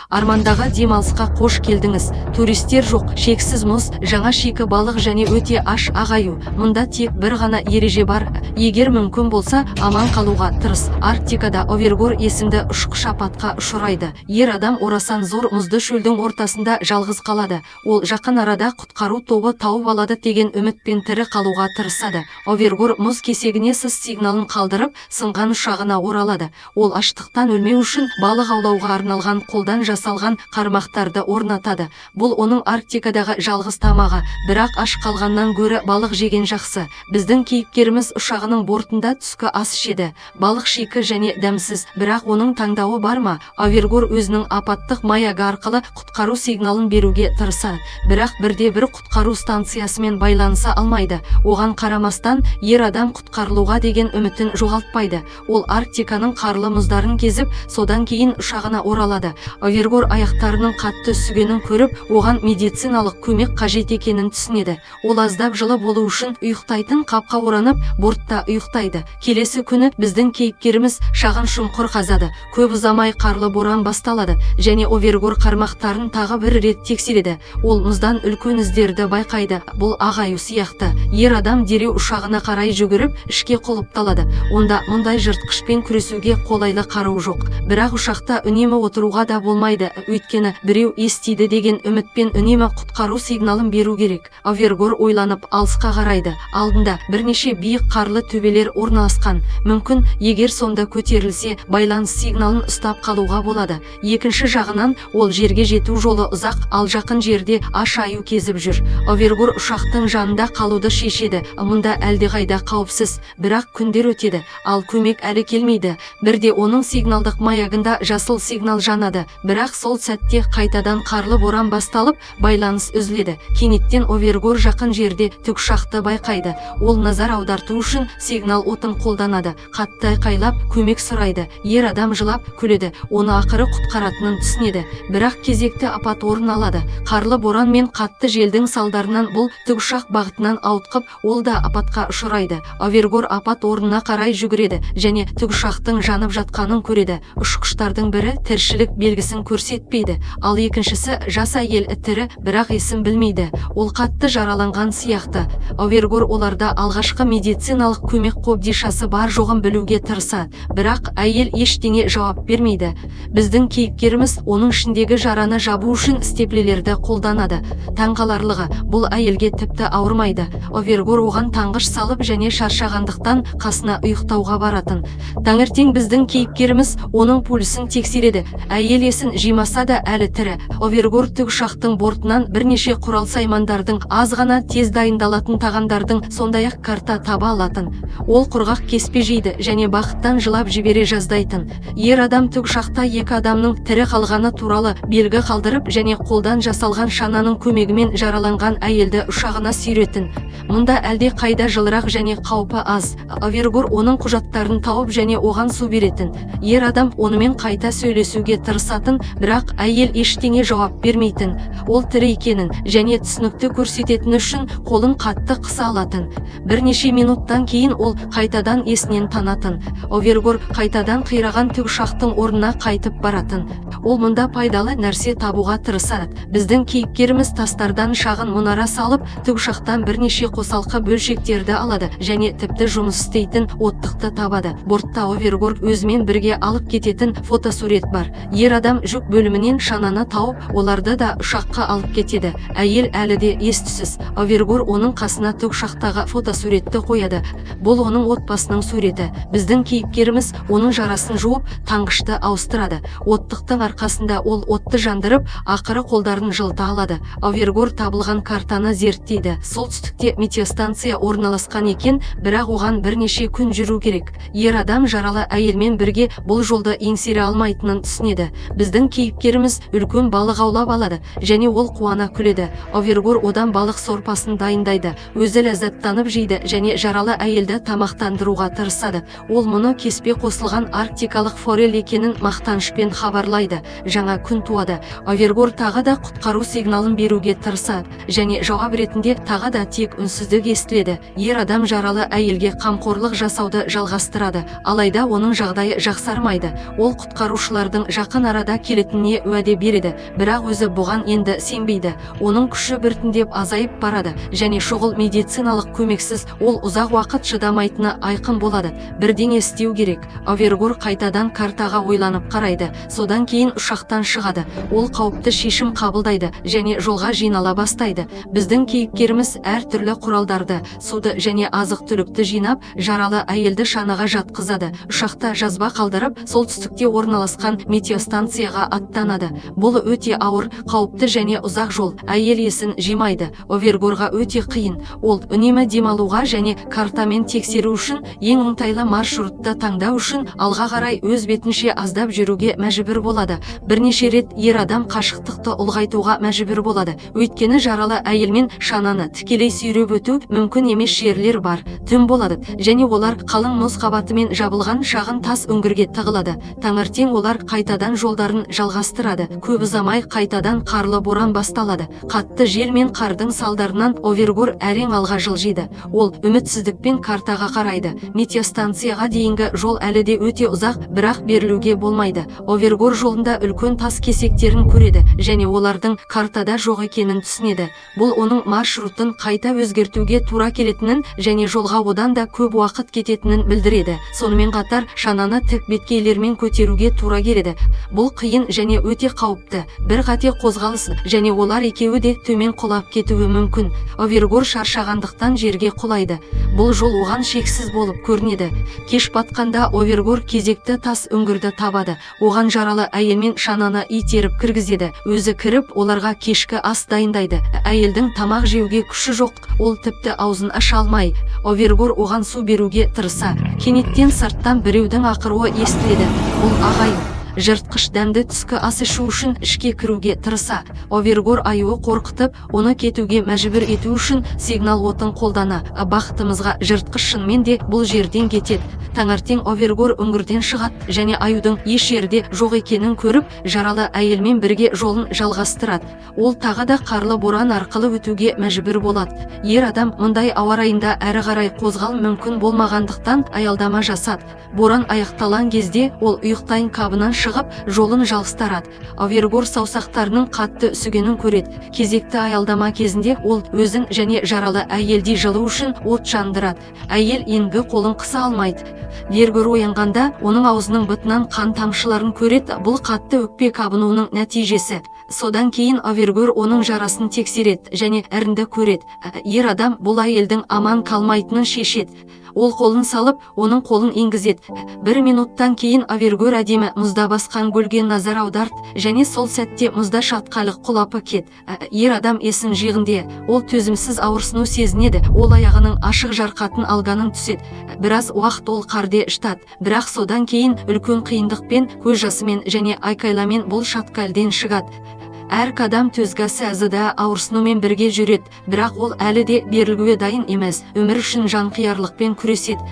Армандағы демалысқа қош келдіңіз. Туристер жоқ, шексіз мұз, жаңа шикі балық және өте аш ақ аю. Мұнда тек бір ғана ереже бар: егер мүмкін болса, аман қалуға тырыс. Арктикада Овергор есімді ұшқыш апатқа ұшырайды. Ер адам орасан зор мұзды шөлдің ортасында жалғыз қалады. Ол жақын арада құтқару тобы тауып алады деген үмітпен тірі қалуға тырысады. Овергор мұз кесегіне сыз сигналын қалдырып, сынған ұшағына оралады. Ол аштықтан өлмеу үшін балық аулауға арналған қолдан жасалған қармақтарды орнатады. Бұл оның Арктикадағы жалғыз тамағы, бірақ аш қалғаннан гөрі балық жеген жақсы. Біздің кейіпкеріміз ұшағының бортында түскі ас ішеді. Балық шикі және дәмсіз, бірақ оның таңдауы бар ма? Овергор өзінің апаттық маягы арқылы құтқару сигналын беруге тырысады, бірақ бірде бір құтқару станциясымен байланыса алмайды. Оған қарамастан, ер адам құтқарылуға деген үмітін жоғалтпайды. Ол Арктиканың қарлы мұздарын кезіп, содан кейін ұшағына оралады. Овергор аяқтарының қатты үсігенін көріп, оған медициналық көмек қажет екенін түсінеді. Ол аздап жылы болу үшін ұйықтайтын қапқа оранып, бортта ұйықтайды. Келесі күні біздің кейіпкеріміз шағын шұңқыр қазады. Көп ұзамай қарлы боран басталады және Овергор қармақтарын тағы бір рет тексереді. Ол мұздан үлкен іздерді байқайды. Бұл ақ аю сияқты. Ер адам дереу ұшағына қарай жүгіріп, ішке құлыпталады. Онда мұндай жыртқышпен күресуге қолайлы қару жоқ. Бірақ ұшақта үнемі отыруға да болмайды, өйткені біреу естиді деген үмітпен үнемі құтқару сигналын беру керек. Овергор ойланып, алысқа қарайды. Алдында бірнеше биік қарлы төбелер орналасқан. Мүмкін, егер сонда көтерілсе, байланыс сигналын ұстап қалуға болады. Екінші жағынан, ол жерге жету жолы ұзақ, ал жақын жерде аш аю кезіп жүр. Овергор ұшақтың жанында қалуды шешеді. Мұнда әлдеқайда қауіпсіз. Бірақ күндер өтеді, ал көмек әлі келмейді. Бірде оның сигналдық маягында жасыл сигнал жанады, бірақ сол сәтте қайтадан қарлы боран басталып, байланыс үзіледі. Кенеттен Овергор жақын жерде тікұшақты байқайды. Ол назар аударту үшін сигнал отын қолданады, қатты айқайлап көмек сұрайды. Ер адам жылап күледі, оны ақыры құтқаратынын түсінеді. Бірақ кезекті апат орын алады. Қарлы боран мен қатты желдің салдарынан бұл тікұшақ бағытынан ауытқып, ол да апатқа ұшырайды. Овергор апат орнына қарай жүгіреді және тікұшақтың жанып жатқанын көреді. Ұшқыштардың бірі тіршілік белгісін көрсетпейді, ал екіншісі, жас әйел, тірі, бірақ есін білмейді. Ол қатты жараланған сияқты. Овергор оларда алғашқы медициналық көмек қобдишасы бар жоғын білуге тырысады, бірақ әйел ештеңе жауап бермейді. Біздің кейіпкеріміз оның ішіндегі жараны жабу үшін степлелерді қолданады. Таңғаларлығы, бұл әйелге тіпті ауырмайды. Овергор оған таңғыш салып және шаршағандықтан қасына ұйықтауға баратын. Таңертең біздің кейіпкеріміз оның пульсін тексереді. Әйел есін жимаса да, әлі тірі. Овергор тікұшақтың бортынан бірнеше құрал саймандардың, аз ғана тез дайындалатын тағамдардың, сондай ақ карта таба алатын. Ол құрғақ кеспе жейді және бақыттан жылап жібере жаздайтын. Ер адам тікұшақта екі адамның тірі қалғаны туралы белгі қалдырып және қолдан жасалған шананың көмегімен жараланған әйелді ұшағына сүйретін. Мұнда әлде қайда жылырақ және қаупі аз. Овергор оның құжаттарын тауып және оған су беретін. Ер адам онымен қайта сөйлесуге тырысатын, бірақ әйел ештеңе жауап бермейтін. Ол тірі екенін және түсінікті көрсететіні үшін қолын қатты қыса алатын. Бірнеше минуттан кейін ол қайтадан есінен танатын. Овергор қайтадан қираған тікұшақтың орнына қайтып баратын. Ол мұнда пайдалы нәрсе табуға тырысады. Біздің кейіпкеріміз тастардан шағын мұнара салып, тікұшақтан бірнеше қосалқы бөлшектерді алады және тіпті жұмыс істейтін оттықты табады. Бортта Овергор өзімен бірге алып кететін фотосурет бар. Ер адам жүк бөлімінен шананы тауып, оларды да ұшаққа алып кетеді. Әйел әлі де ес-түссіз. Овергор оның қасына тікұшақтағы фотосуретті қояды. Бұл оның отбасының суреті. Біздің кейіпкеріміз оның жарасын жуып, таңғышты ауыстырады. Оттықтың арқасында ол отты жандырып, ақыры қолдарын жылыта алады. Овергор табылған картаны зерттейді. Солтүстікте метеостанция орналасқан екен, бірақ оған бірнеше күн жүру керек. Ер адам жаралы әйелмен бірге бұл жолды еңсере алмайтынын түсінеді. Біздің кейіпкеріміз үлкен балық аулап алады және ол қуана күледі. Овергор одан балық сорпасын дайындайды, өзі ләззаттанып жейді және жаралы әйелді тамақтандыруға тырысады. Ол мұны кеспе қосылған арктикалық форель екенін мақтанышпен хабарлайды. Жаңа күн туады. Овергор тағы да құтқару сигналын беруге тырысады және жауап ретінде тағы да тек үнсіздік естіледі. Ер адам жаралы әйелге қамқорлық жасауды жалғастырады, алайда оның жағдайы жақсармайды. Ол құтқарушылардың жақын арада келетініне сенеді. келетініне уәде береді, бірақ өзі бұған енді сенбейді. Оның күші біртіндеп азайып барады және шұғыл медициналық көмексіз ол ұзақ уақыт шыдамайтыны айқын болады. Бірдеңе істеу керек. Овергор қайтадан картаға ойланып қарайды, содан кейін ұшақтан шығады. Ол қауіпті шешім қабылдайды және жолға жинала бастайды. Біздің кейіпкеріміз әртүрлі құралдарды, суды және азық-түлікті жинап, жаралы әйелді шанаға жатқызады. Ұшақта жазба қалдырып, солтүстікте орналасқан метеостанцияға аттанады. Бұл өте ауыр, қауіпті және ұзақ жол. Әйел есін жимайды. Овергорға өте қиын. Ол үнемі демалуға және картамен тексеру үшін ең оңтайлы маршрутты таңдау үшін алға қарай өз бетінше аздап жүруге мәжбүр болады. Бірнеше рет ер адам қашықтықты ұлғайтуға мәжбүр болады. Өйткені жаралы әйелмен шананы тікелей сүйреп өту мүмкін емес жерлер бар. Түн болады және олар қалың мұз қабатымен жабылған шағын тас үңгірге тығылады. Таңертең олар қайтадан жолдарын жалғастырады. Көп ұзамай қайтадан қарлы боран басталады. Қатты жел мен қардың салдарынан Овергор әрең алға жылжиды. Ол үмітсіздікпен картаға қарайды. Метеостанцияға дейінгі жол әлі де өте ұзақ, бірақ берілуге болмайды. Овергор жолында үлкен тас кесектерін көреді және олардың картада жоқ екенін түсінеді. Бұл оның маршрутын қайта өзгертуге тура келетінін және жолға одан да көп уақыт кететінін білдіреді. Сонымен қатар шананы тік беткейлермен көтеруге тура келеді. Бұл қиын және өте қауіпті. Бір қате қозғалыс және олар екеуі де төмен құлап кетуі мүмкін. Овергор шаршағандықтан жерге құлайды. Бұл жол оған шексіз болып көрінеді. Кеш батқанда Овергор кезекті тас үңгірді табады. Оған жаралы әйелмен шананы итеріп кіргізеді. Өзі кіріп, оларға кешкі ас дайындайды. Әйелдің тамақ жеуге күші жоқ, ол тіпті аузын аша алмай. Овергор оған су беруге тырыса. Кенеттен сырттан біреудің ақыруы естіледі. Бұл ағайын. Жыртқыш дәмді түскі ас ішу үшін ішке кіруге тырыса. Овергор аюы қорқытып, оны кетуге мәжбүр ету үшін сигнал отын қолдана. Бақытымызға жыртқыш шынымен де бұл жерден кетеді. Таңертең Овергор үңгірден шығады және аюдың еш жерде жоқ екенін көріп, жаралы әйелмен бірге жолын жалғастырады. Ол тағы да қарлы боран арқылы өтуге мәжбүр болады. Ер адам мұндай ауа райында әрі қарай қозғал мүмкін болмағандықтан аялдама жасады. Боран аяқталған кезде ол ұйықтайын қабынан шығып, жолын жалғастырады. Овергор саусақтарының қатты үсігенін көреді. Кезекті аялдама кезінде ол өзін және жаралы әйелді жылу үшін от жандырады. Әйел енді қолын қыса алмайды. Вергор оянғанда оның аузының бытынан қан тамшыларын көреді. Бұл қатты өкпе қабынуының нәтижесі. Содан кейін Овергор оның жарасын тексереді және іріңді көреді. Ер адам бұл әйелдің аман қалмайтынын шешеді. Ол қолын салып, оның қолын енгізеді. Бір минуттан кейін Овергор әдемі мұзда басқан гүлге назар аударды және сол сәтте мұзда шатқалық құлапы кет. Ер адам есін жиғынде, ол төзімсіз ауырсыну сезінеді. Ол аяғының ашық жарқатын алғанын түседі. Біраз уақыт ол қарде штат, бірақ содан кейін үлкен қиындықпен, көз жасымен және айқайламен бұл шатқалден шығады. Әр қадам төзгасы азыда ауырсынумен бірге жүреді, бірақ ол әлі де берілуге дайын емес, өмір үшін жанқиярлықпен күреседі.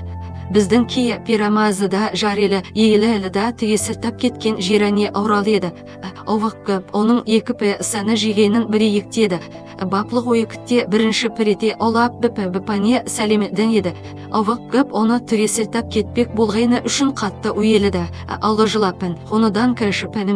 Біздің кие пирамазыда жарелі, елі-әліда тігесі тап кеткен жерәне ауралы еді. Овыққып, оның екі пі сәні жегенін бірі ектеді. Баплық ойыкте бірінші пірете олап біпі біпане сәлемеден еді. Овыққып, оны тігесі тап кетпек болғайны үшін қатты уеледі. Алды жылапын, оныдан кәшіпәнім.